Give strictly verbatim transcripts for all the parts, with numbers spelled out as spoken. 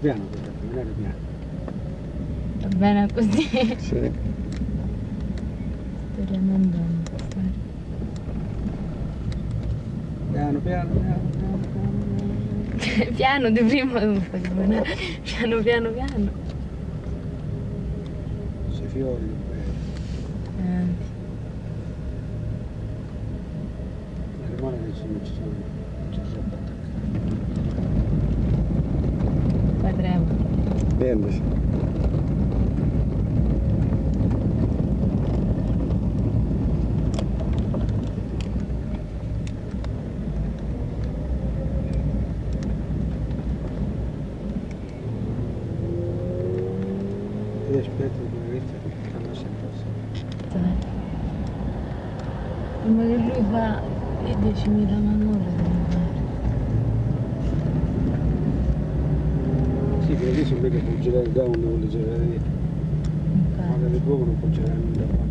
Piano, devi camminare piano. Va bene così. Sì. Sto riandando a stare. Piano, piano, piano, piano, piano, piano. Piano di prima non fa camminare. Piano, piano, piano. Sei fiori, che bello. Avanti. Meno male che ci, non ci sono, non c'è troppo attaccato. Vedremo. Niente. Io aspetto che mi metti. Quando si posa. Prima che lui fa i diecimila manovre deve fare. Sì, perché se vede può girare da uno, vuole girare via. Infatti. Ma nel duomo non può girare nulla quando.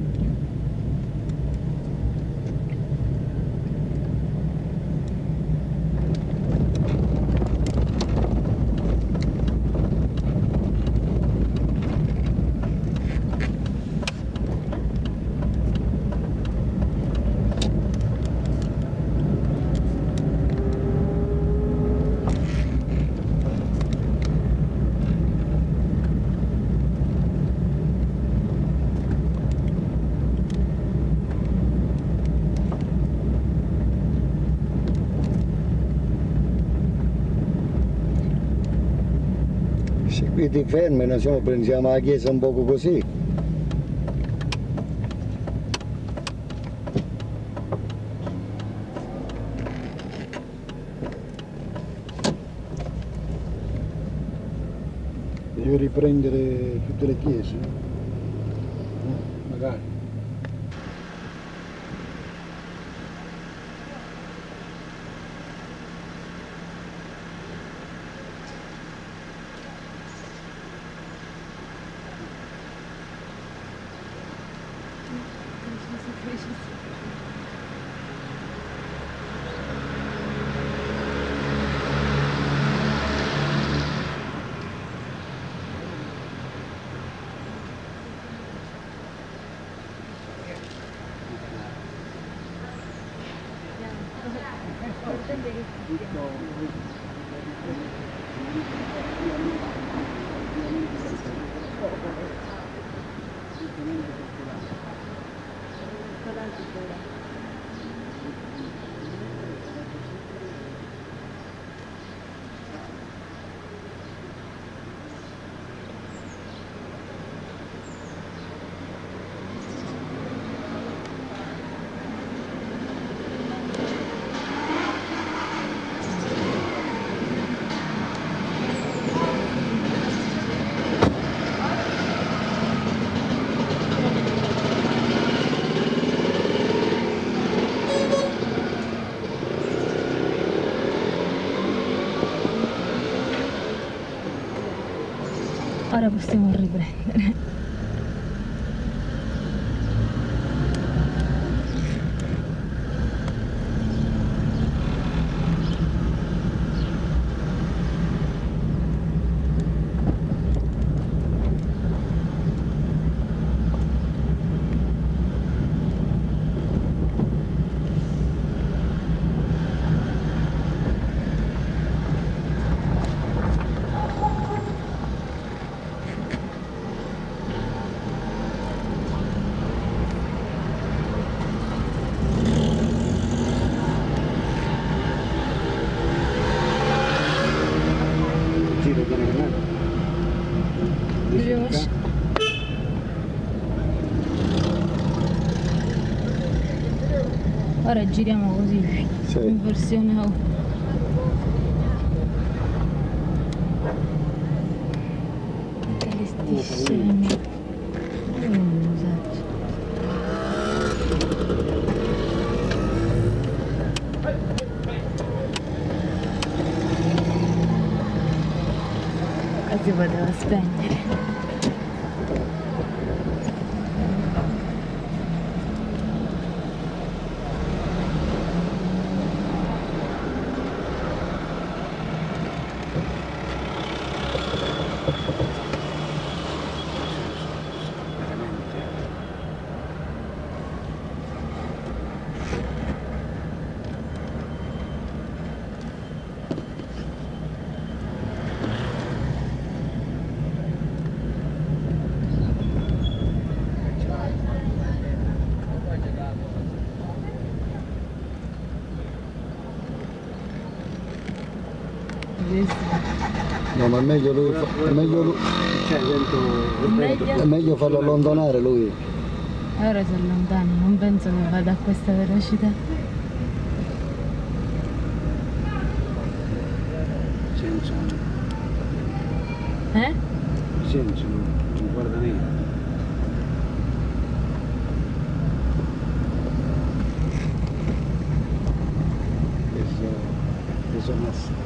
Se qui ti fermi, noi siamo, prendiamo la chiesa un poco così. Devi riprendere tutte le chiese? Eh, magari. Ora possiamo riprendere. Giro, giro, giro. Vediamo. Ora giriamo così, sì, in versione au-, tutte le stesse. Mm, esatto. Qua si poteva spegnere. No, ma è meglio lui, è meglio lui, è meglio farlo allontanare lui. E ora si allontana, non penso che vada a questa velocità. Senso. Eh? Senso, non guarda niente. Questo, questo è massimo.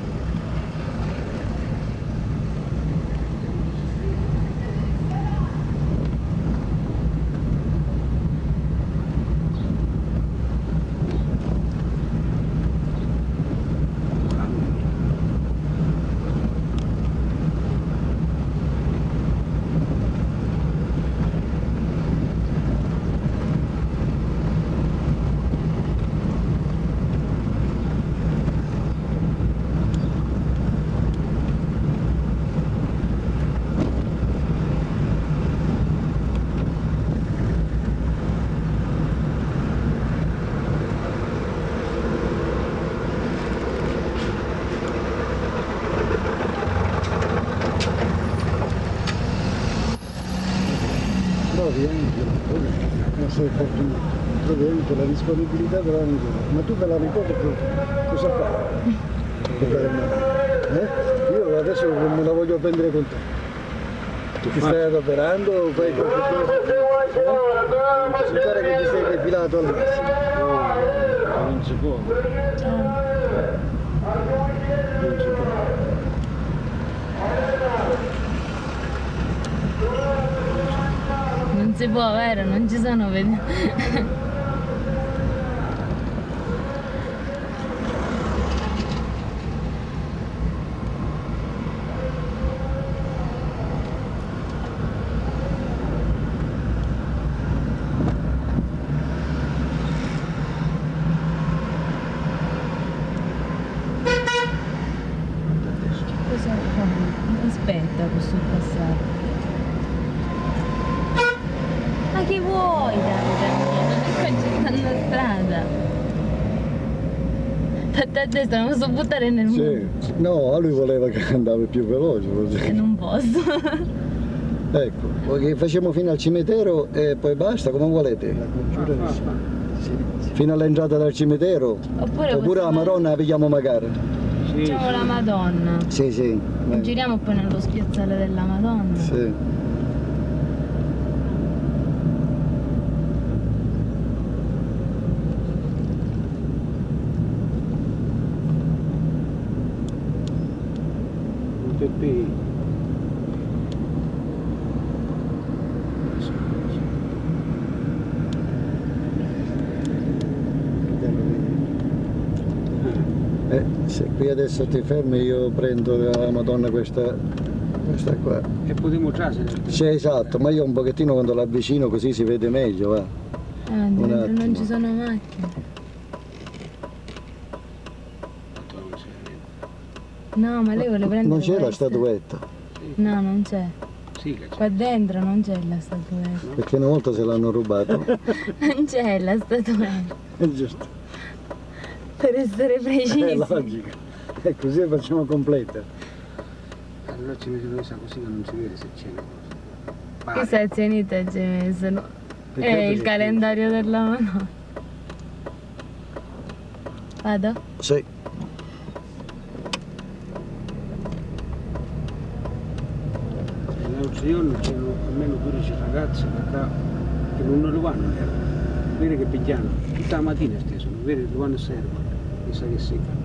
Trovi anche, eh, non sei fortunato, trovi anche la disponibilità della natura. Ma tu per la nipote co-, cosa fai? Eh? Io adesso me la voglio prendere con te. Ti stai adoperando o fai qualche cosa? Eh? Mi pare che ti sei depilato al massimo. No, non si può. Non si può. Non si può, vero? Non ci sono, vedi? Cos'è? Aspetta, posso passare. Ma chi vuoi, Davide mio? Non è concessionata strada. Fatta a destra, non posso buttare nel muro. Sì. No, lui voleva che andavi più veloce, così. E non posso. Ecco, perché facciamo fino al cimitero e poi basta, come volete? La congiura di... Sì, sì. Fino all'entrata del cimitero? Oppure possiamo... Oppure la Madonna la pigliamo magari? Sì, facciamo la Madonna. Sì, sì. Giriamo poi nello spiazzale della Madonna. Sì. Un Peppì. Eh, se qui adesso ti fermi, io prendo la Madonna questa, questa qua. E potremmo trasere. Sì, esatto, ma io un pochettino quando l'avvicino così si vede meglio, va. Ah, dentro non ci sono macchine. No, ma lei vuole prendere questa. Non c'è la statuetta? No, non c'è. Sì che c'è. Qua dentro non c'è la statuetta. Perché una volta se l'hanno rubato. Non c'è la statuetta. È giusto. Per essere precisi. È logico. E così facciamo completa. Allora ci metto questa così che non si vede se c'è una cosa. Pare. Chissà se Anita ci ha messo, no? Peccato che... È il calendario della Madonna. Vado? Sì. E l'altro giorno c'erano almeno dodici ragazzi che, che non arrivavano, vedi che pigliano tutta la mattina stesso, non vedi quando servono, chissà che secca.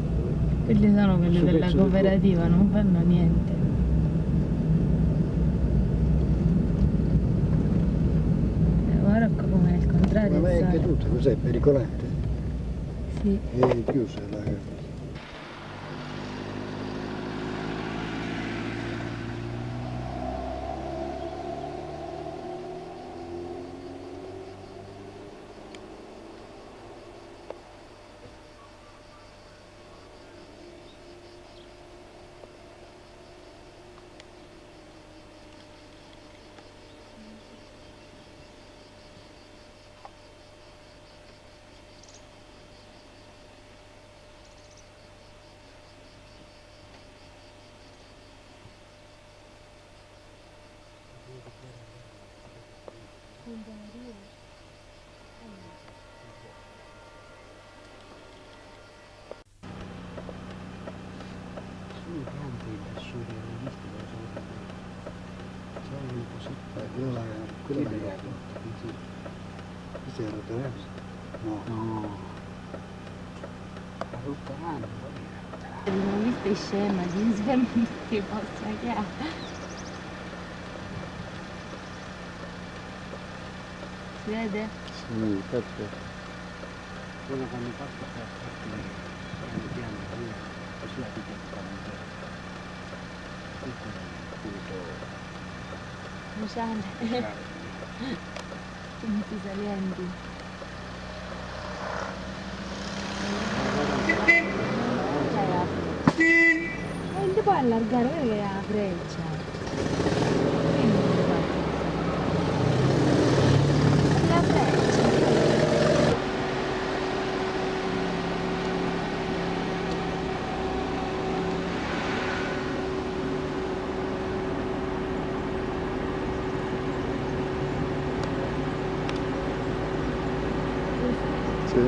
Quelli sono quelli della cooperativa, non fanno niente. Eh, guarda qua com'è il contrario. Ma è anche tutto, cos'è? Pericolante? Sì. È chiusa la... Eh, quella là è, quella là è, sì. Questa era Teresa? No. No. La Rutta Nani, qual era? Abbiamo visto i scema, ci si ferma in tutti i posti, ma chi è? Si vede? Sì, infatti. Ora quando passa sta parte, piano piano, poi così la piglia tutta la miseria. Tutto, appunto, Bruciante. Bruciante. Punti salienti. E ti puoi allargare, vedi che è la freccia. Quindi, la freccia. Sì.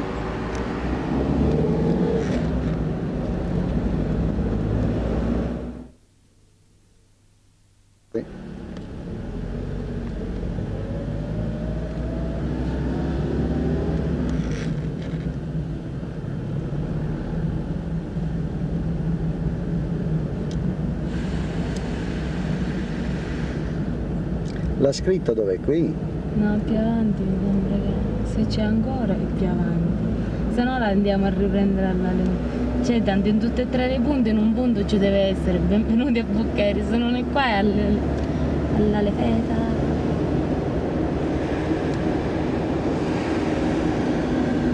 Sì. L'ha scritto dov'è? Qui? No, più avanti mi sembra che se c'è ancora è più avanti. Se no la andiamo a riprendere alla le-, cioè, tanto in tutte e tre le punte, in un punto ci deve essere benvenuti a Buccheri, se non è qua è alle, alla Lefeta.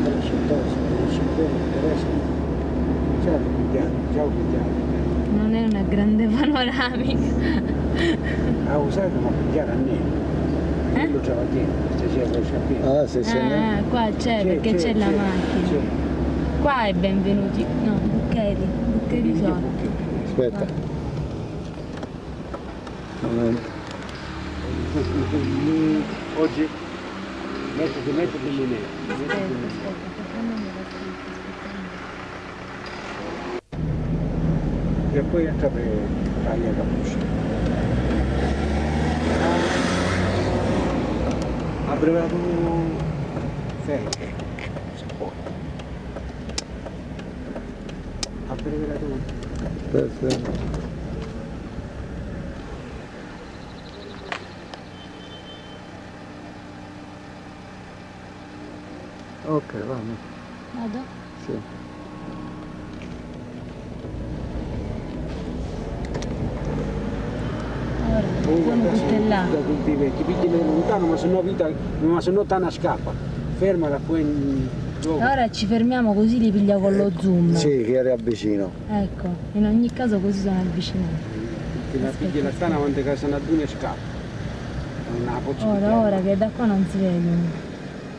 Però c'è cosa, c'è quello che resta. Già, già, già, già. Non è una grande panoramica. Ah, usate, ma pigliare a me. Eh? Quello già va bene, stasera lo sapete. Ah, sì, sì, no? Ah, qua c'è, c'è, perché c'è, c'è la macchina. C'è. Qua è benvenuti. No, Buccheri. Buccheri sono. Aspetta. Ah. Oggi? Mettiti, mettiti in linea. Aspetta, aspetta, che prendo il resto di questi. E poi entra per fare la cucina. Abbreviato fermo. Abbreviato. Sì, sì. Ok, vamo. Vado? Sì. Ora, comunque, siamo tutte là. Da tutti i vecchi, picchia lontano, ma se no vita, ma se no Tana scappa. Fermala qua in... Ora ci fermiamo così li piglia con lo zoom. Sì, che era vicino. Ecco, in ogni caso così sono avvicinati. Che la piglia la Tana quando casa una duna e scappa. Non la posso pigliare. Ora, ora che da qua non si vedono.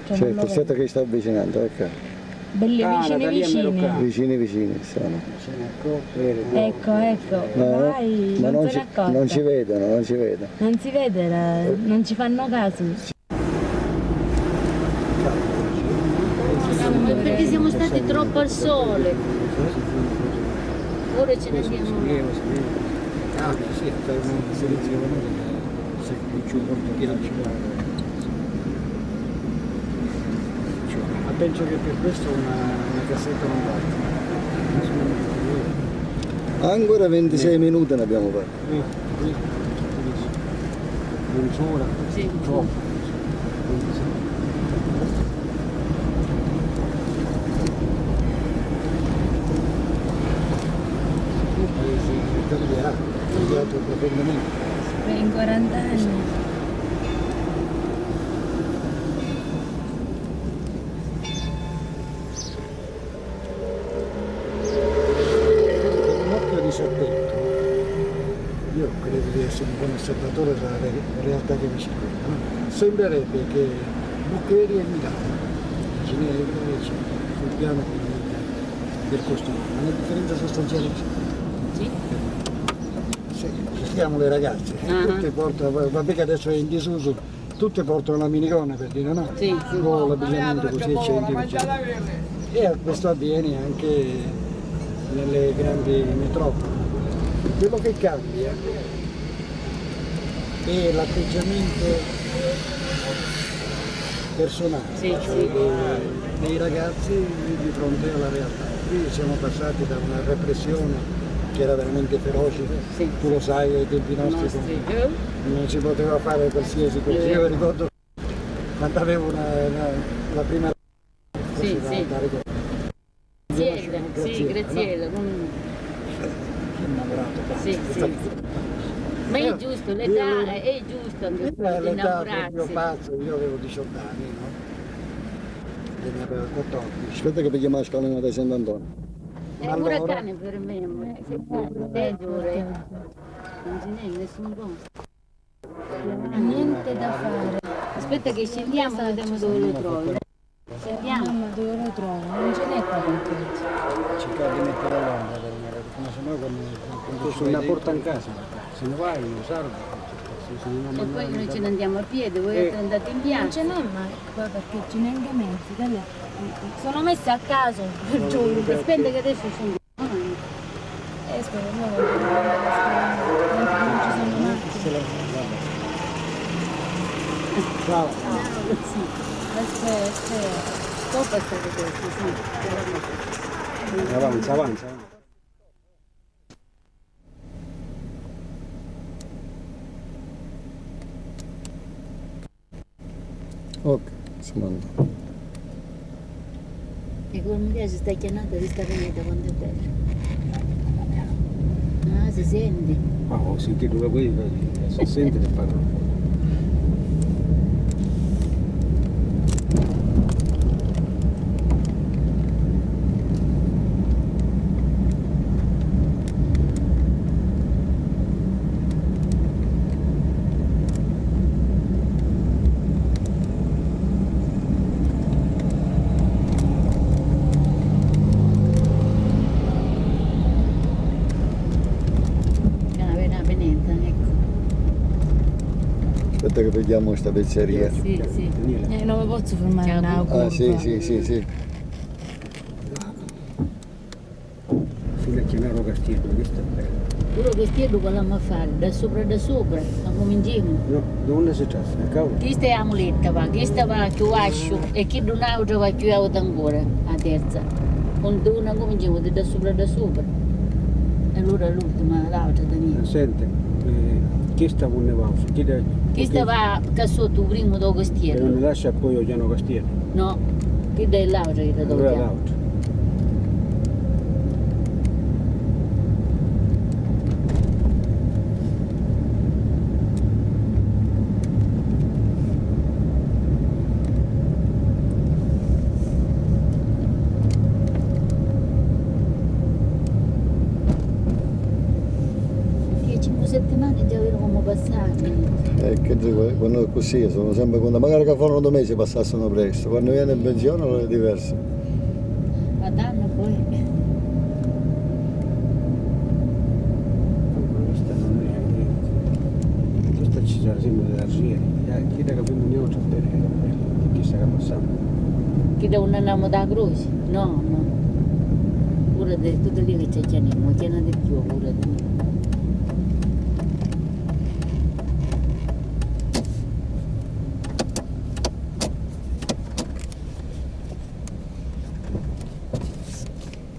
Cioè, non lo vedo. Certo, certo che sta avvicinando, ecco. Belli vicini, vicini. Vicini, vicini sono. Ecco, ecco. No, ormai ma non se ne accorge. Non ci vedono, non ci vedono. Non si vede, non ci fanno caso. Perché siamo stati troppo al sole. Ora ce ne andiamo. Ah, sì, fai un servizio, no? Sei più giù, molto più giù. Ma penso che per questo una, una cassetta non basta. Ancora ventisei minuti ne abbiamo fatto. Eh, sì, sì, sì. Non sola? Sì. Troppo. Quindi sì. Sì, sì, sì, cambiato, cambiato profondamente. Beh, in quaranta anni. Un occhio disattento, io credo di essere un buon osservatore della re-, realtà che mi circonda, no? Sembrerebbe che Buccheri e Milano, Ginevra, eccetera, sul piano del, del costume, una differenza sostanziale c'è. Sì? Sì, ci stiamo le ragazze, ah, tutte portano, va-, vabbè che adesso è in disuso, tutte portano la minigonna, per dire, no? Sì. O l'abbigliamento così, eccetera, eccetera. E questo avviene anche nelle grandi metropoli. Quello che cambia è l'atteggiamento personale, sì, cioè sì, dei, dei ragazzi di fronte alla realtà. Qui siamo passati da una repressione che era veramente feroce, sì, tu lo sai, ai tempi nostri, nostri, eh, non si poteva fare qualsiasi cosa. Io ricordo quando avevo una, una, la prima... Sì, sì. Graziella, sì, Graziella, Graziella, non... Che innamorato pazzo. Sì, sì. Ma è giusto, l'età, è giusto che... Eh, l'età proprio pazzo, io avevo diciotto anni, no? E ne avevo quattordici. Aspetta che vi chiamo la scalina di Sant'Antonio. È un uragano per me, ma è... Non ci n'è nessun posto. Niente da fare. Aspetta che scendiamo, vediamo dove lo trovi. Scendiamo. Mamma, dove lo trovo? Non ce n'è qua qualcosa. Cercare di mettere all'ombra per una, perché sennò quando, quando... Questo è una porta in casa, se ne vai, lo salva, se, se non... E poi noi ce ne andiamo a piedi, voi andate in piazza. Non ce n'è mai qua perché ce n'è anche mezzi, da là. Sono messe a caso, per giunta. Aspetta che adesso scendiamo. Eh, spero, io voglio riprendere la scuola, mentre non ci sono macchine. Brava. Sì. Aspetta, aspetta. Può passare questo, sì. Avanza, avanza, avanza. Ok, si manda. E come mi piace sta chianata di sta pineta, quanto è bella. Ah, si sente. Ah, ho sentito da quei, si sente che parla. Canavena Veneta, ecco. Aspetta che vediamo sta pizzeria. Sì, sì. Eh, non mi posso fermare in una curva. Ah, sì, sì, sì, sì. Fino a Chianaro Castiello, questo è bello. Pure Castiello quale l'amma a fare? Da sopra, da sopra, accuminciamo. No, da unni si tratta? Da cavolo? Chista è a muletta, va, chista va chiù vasciu e chiddu n'autra va chiù auta ancora, a terza. Quannu, quannu accuminciamo di da sopra, da sopra. E allora l'ultima, l'autra, da niente. Senti, eh, chista unni va? Chista va ccà sotto, u primu do Castiello. E non lascia poi o Chiano Castiello? No, chidda è l'autra, chidda do Chiano. Allora l'autra. Che cincu settimane già vedo come passare. Eh, che dico, quando è così, sono sempre contento. Magari che fanno due mesi passassero presto. Quando viene in pensione è diverso. Ma danno poi. Ma questa non è niente. Questa ci sarà sempre da ridere. Eh, chidda che abbiamo noi, eh, chissà che passiamo. Chidda unni andiamo da croce? No, no. Pure di tutti lì che ci chiamiamo, chiama di più, pure di...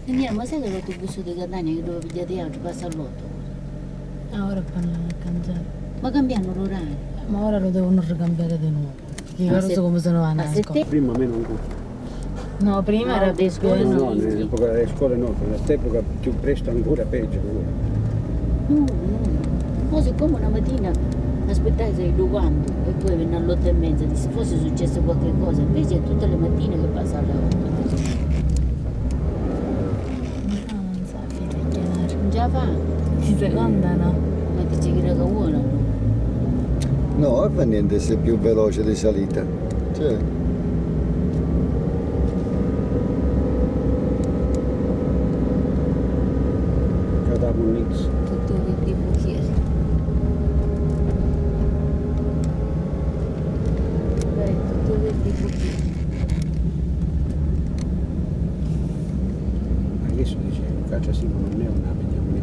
Signora, ma sai che l'autobus di Catania che dove pigliate altro passa all'otto? Ah, ora fanno a cambiare. Ma cambiano l'orario? Ma ora lo devono ricambiare di nuovo. Perché io lo so come se ne va a scuola. Prima meno ancora. No, prima era più pieno. No, nell'epoca delle scuole no, nell'epoca più presto ancora peggio pure. No, no. Mo siccome una mattina aspettai sai tu quantu e poi venne all'otto e mezza, dissi forse è successo qualche cosa, invece è tutte le mattine che passa alle otto. No, non sa fine chiamare. Non ce la fa? Di seconda no. Ma dice che la vuole? No, non fa niente se è più veloce di salita. Cioè. Catapunnizzu. Tuttu di bucchieri. Beh, tuttu di bucchieri. Ma chi sto dicennu? Caccia Simo non è una mia,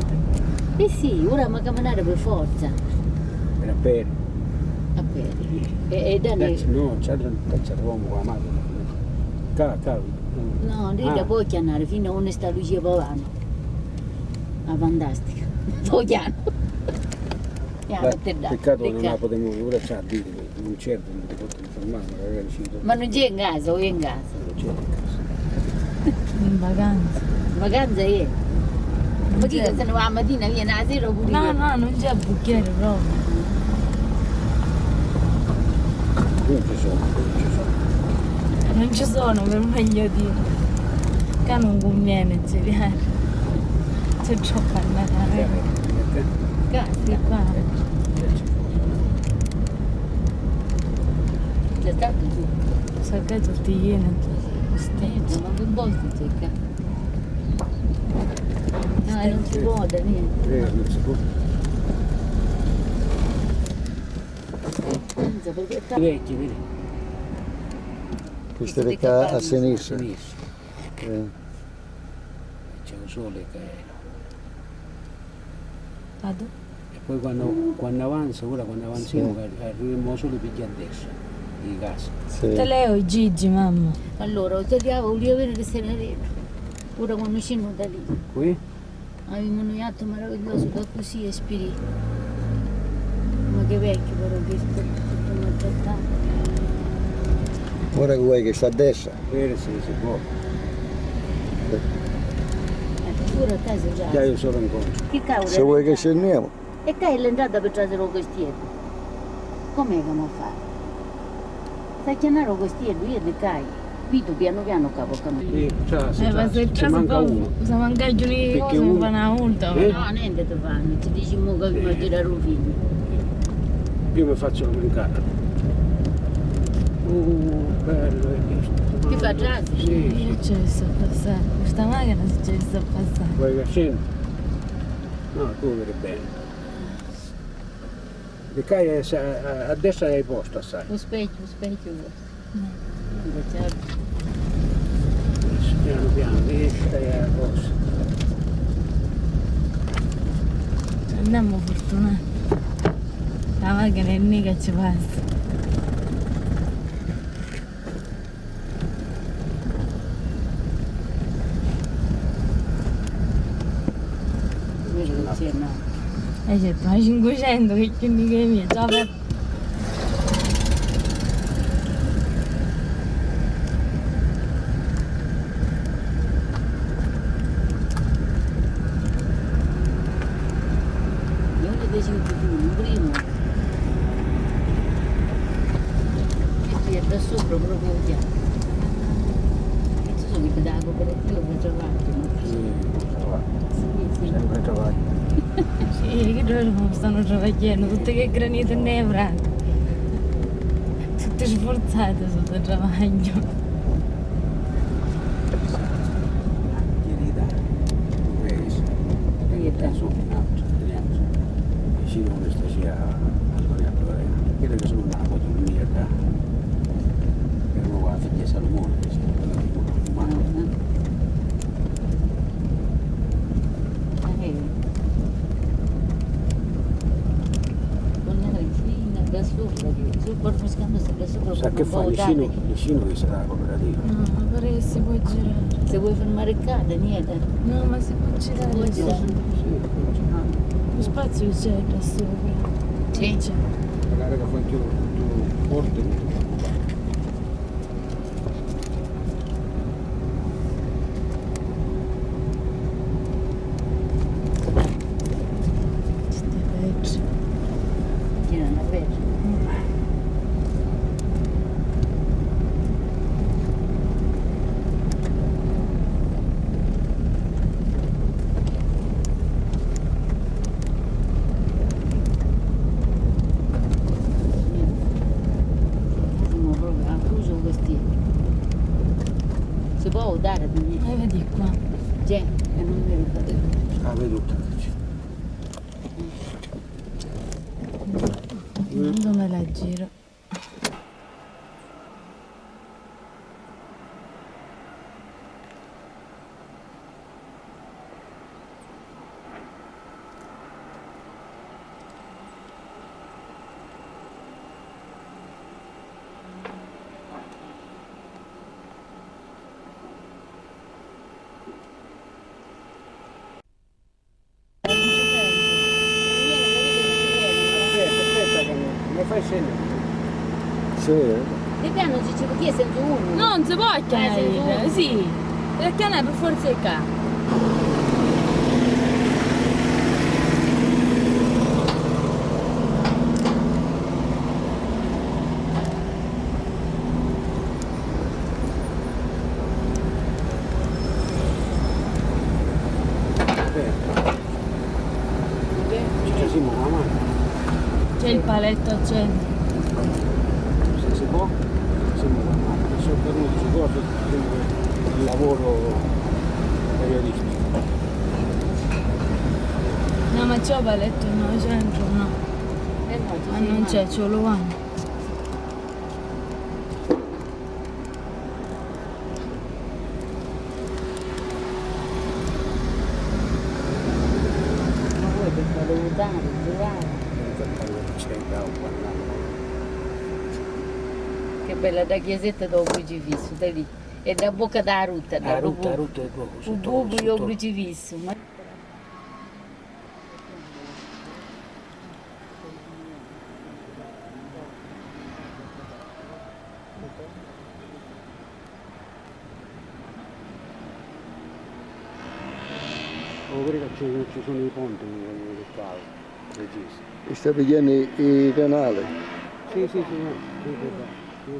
capito? Eh sì, ora ma camminare per forza. Era per. A pedi. E, e da ne- Dacci, no, ci arri-, ci arriviamo con la macchina. Ca-, ca-, no. No, lì da puoi chiamare fino a unde sta Lucia Paolano. Ma fantastica. Poi chiano. Chiano, te dà, peccato che non la potremmo, ora ci ha detto che non c'è, non ti posso informare, magari ci... Ma non c'è in casa, o è in casa? Non c'è in casa. In vacanza. In vacanza è? Ma chi se ne va la mattina, viene la sera oppure... No, no, non c'è bucchiere proprio. Non ci sono, non ci sono. Non ci sono, per meglio dire. Qua non conviene girare. C'è troppa annatare. Di qua. C'è tanto giù. Sta casa è piena di... Eh, ma che posto c'è qua? No, non si può da niente. Eh, non si può. Vecchi, vedi? Questo è qua a sinistra. A sinistra. Eh. C'è un sole che... Vado? E poi quando, quando avanza, ora quando avanziamo, sì, arri-, arriviamo solo per a destra, i casi. Sì. Te leo, Gigi, mamma. Allora, o tagliavo, volevo vedere se ne vedo. Ora quando scendo da lì. Qui? Avevamo un atto meraviglioso da così e spirì. Ma che vecchio però che sto tutto maltrattato. Ora che vuoi che sta a destra? Vero, sì, si può. Eh, pure a casa già. Già io sono in conto. Che cavolo. Se vuoi che scendiamo. E qua è l'entrata per trasere lo castiello. Com'è che mi fa? Sta chiamare lo castiello, io di qua. Vito piano piano capo cammino. Eh, già, sì, eh, già, ma se ci manca uno. Se manca giù le cose, mi fa una multa. Eh? No, niente ti fanno, ti dici mo che mi girare lo figlio. Io mi faccio mancare. Uh, bello è questo. Ti fa trasi? Sì, sì. Io ci ho visto passare, questa macchina ci ho visto passare. Vuoi che scenda? No, tu vedi bene. Di qua è, a, a destra hai posto assai. Lo specchio, lo specchio. Piano piano, questa è la cosa. Andiamo fortunati. La macchina è nera, ci passa. Eh, certo, ma cinquecento che più mica è mia, ciao Peppe. Io ne feci un primo. Che tu è da sopra proprio via. Che ci sono che dà la cooperativa per travaglio, ma... Sì, per travaglio. Sì, sì. Sempre travaglio. Sì, che loro non stanno travagliando, tutte che granite e neve, tutte sforzate sotto travaglio. Ieri da, ieri da, ieri da, insomma, un altro, un altro. Vicino a questo c'è a, a Gloria Gloria. Credo che sono una foto mia da, per uno con la figlia Salomone, che si chiama Umano. Eh. Con la regina da sopra, che sul corpo scambio sta da sopra. Sa che fa? Nessuno, nessuno che sarà cooperativa. No, ma pare che si può girare. Se vuoi fermare qua, Daniele. No, ma si può girare. Si può girare. Sì, sì, può girare. Lo spazio c'è da sopra. Sì. C'è. Magari che fa anche un, un porto, non ti preoccupare. Boh, dai, dimmi. Eh, vedi qua. C'è, e non mi ricordo. Ah, vedo tutto. Quando me la giro. Aspetta, aspetta che mi, mi fai scendere. Sì. Di piano non ci, ci, perché senza uno? Non si può acchianare, senza uno. Sì. Devi acchianare per forza di ca. Ci siamo davanti. C'è il paletto al centro. Se si può, siamo davanti. Sono fermi su cose, il lavoro periodistico. No, ma c'è un paletto in centro, no? Eh no, ci. Ma non c'è, ci vuole uno. Ma voi per fare lontano, girare. Che bella da chiesetta da un crocifisso, da lì. E da bocca da rutta, da rutta, rutta e buco, u buco e u crocifisso. Ma Oh, vedi che ci, ci sono i ponti, eh, che qua, precisi. E sta pigghiannu i, i canali? Sì, sì, sì, no, sì, sì, sì,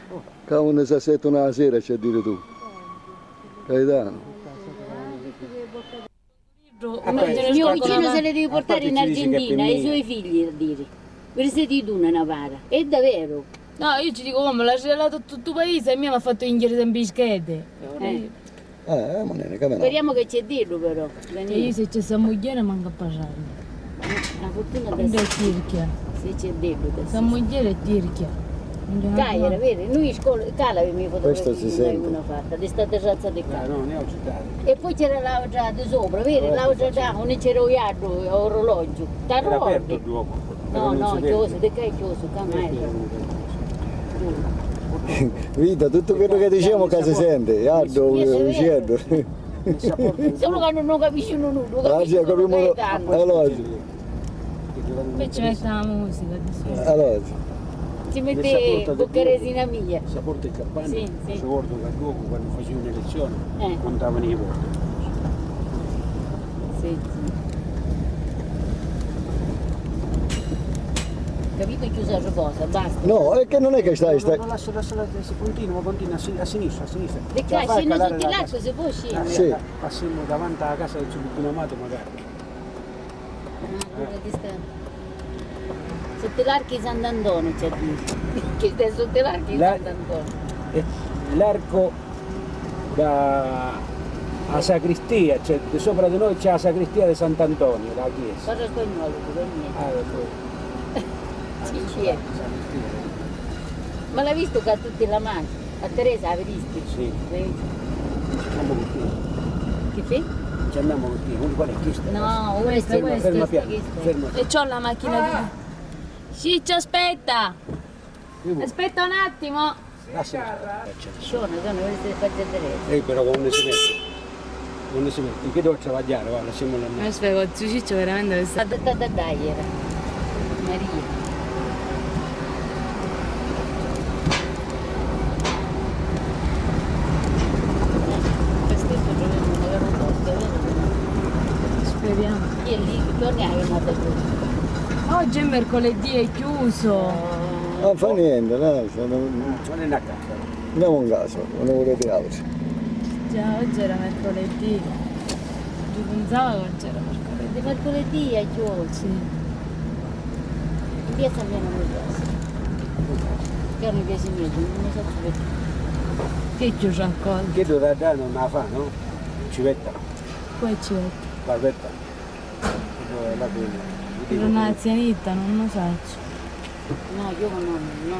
sì. Ca uno s'assettunu a sera, c'è a diri tu. Carità. Il mio vicino se le deve portare in Argentina, ai suoi figli, a dire. Ve ne siete due una para. È davvero? No, io ci dico, "Uomo, l'ha regalato a tutto il paese e a me mi ha fatto inghire sempre i schede." Eh. Eh, eh, ma non è che me no. Speriamo che c'è dillo però, Danilo. E io se c'è sta mugliera manco a parlarne. La fortuna. Quindi è tirchia. Se c'è dillo. Sta mugliera è tirchia. Dai, era vero, noi in scuola, qua l'avevamo i fotografie. Questo si sente. Una fatta, di sta terrazza di qua. Eh, no, ne ho citati. E poi c'era l'altra di sopra, vero? L'altra da, non c'era un iaddo, orologio. T'arricordi? Era aperto il gioco. No, no, chiuso, di qua è chiuso, qua mai. Vita, tutto quello che diciamo qua si sente, iaddu, uceddu. Solo quando non capiscono nulla. Ah, sì, capimmo. Allora, poi ci mette la musica, di solito. Allora, sì. Ci mette Boccaresina mia. Saporta e Cappani, sì, sì. Ci ricordo che a Duoco quando facevi un'elezione, eh, contavano i voti. Sì, sì. Capito, chiusa la cosa, basta. No, è che non è che stai, no, stai. No, no, lascia, lascia, lascia, si continua, continua a si-, a sinistra, a sinistra. Perché a scendere sotto l'arco si può scendere? Sì. Passiamo davanti alla casa del zio Peppino Amato, magari. Ah, quella di sta-, sotto l'arco di Sant'Antonio c'è. Che sta sotto l'arco di Sant'Antonio. Eh, l'arco da, a sacristia, cioè, di sopra di noi c'è la sacristia di Sant'Antonio, la chiesa. Parla spagnolo, tu, per me. Ah, ecco. Sì, sì. Ma l'ha visto che ha tutti la mano? A Teresa la vedisti? Sì. Sì. Ci andiamo con te. Che fai? Ci andiamo con te. Qual è questa? No, questa, questa, ferma, ferma piano, questa, ferma. E c'ho la macchina di... Ciccio, aspetta! Aspetta un attimo. Lascia. Sono, sono, queste faccio vedere. Eh, però come si mette? Non si mette. Che devo travagliare, guarda, siamo là. Ma aspetta, zio Ciccio veramente... Sta da, da, da, dai, era. Maria. Eh, per stesso troviamo magari un posto, vero? Speriamo. E lì torni a una persona. Oggi è mercoledì, è chiuso. Non fa niente, dai, se non... Ah, non è una casa. Andiamo in casa, non ne volete altri. Già, oggi era mercoledì. Io pensavo che oggi era mercoledì. Di mercoledì è chiuso. Sì. In piazza mia non mi piace. Che mi piaci megghiu, non mi sacciu perché. Che chiusa ancora? Che dura da non la fa, no? Civetta. Poi civetta. Barbetta. Che dura la quella. Però una anzianita, non lo saccio. No, io no, no, no.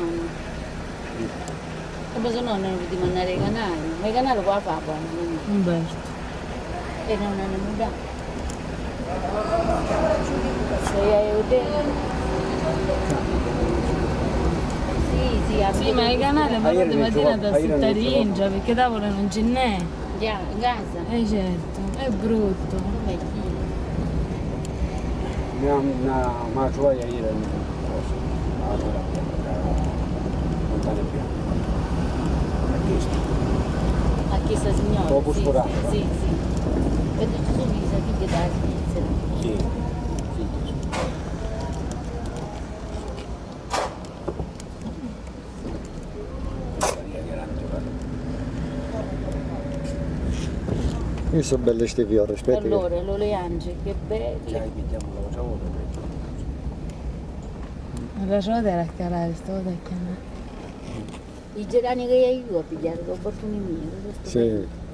Come se no non vi mandare i canali. Ma i canali qua fa buono, quindi. Umberto. E non hanno nulla. Sì, sì, ma i canali però di mattina da zittare intra, perché tavole non ce n'è. Già, in casa. Eh certo, è brutto. Come chi? Na, na, ma troia ieri, cosa? Ah, non è più, non è più. A chiesta. A chiesta signora, sì, sì, sì. Perché ci sono i sapiti da Svizzera. Sì, sì. Chi so' belli sti fiori, aspetta che... Allora, l'oleange, che belli. Già, li pigghiamo l'altra volta. L'altra volta era a calare, sta volta è a chiamare. I gerani che hai iu a pigghiari l'opportunità mia, questo sì.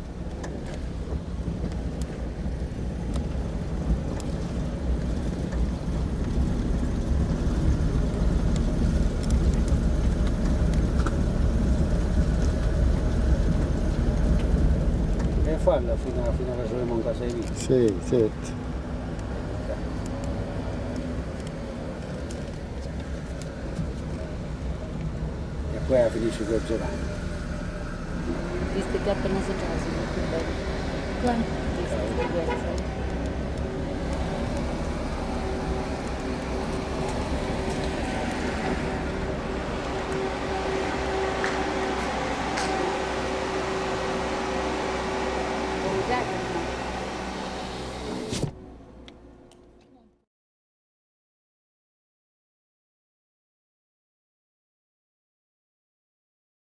E falla fino a, fino a che troviamo un casevino. Sì, certo. E poi la finisci con Giovanni. Visto che appena si trasita, più bello. Quanto? Visto che piazza. Scusate,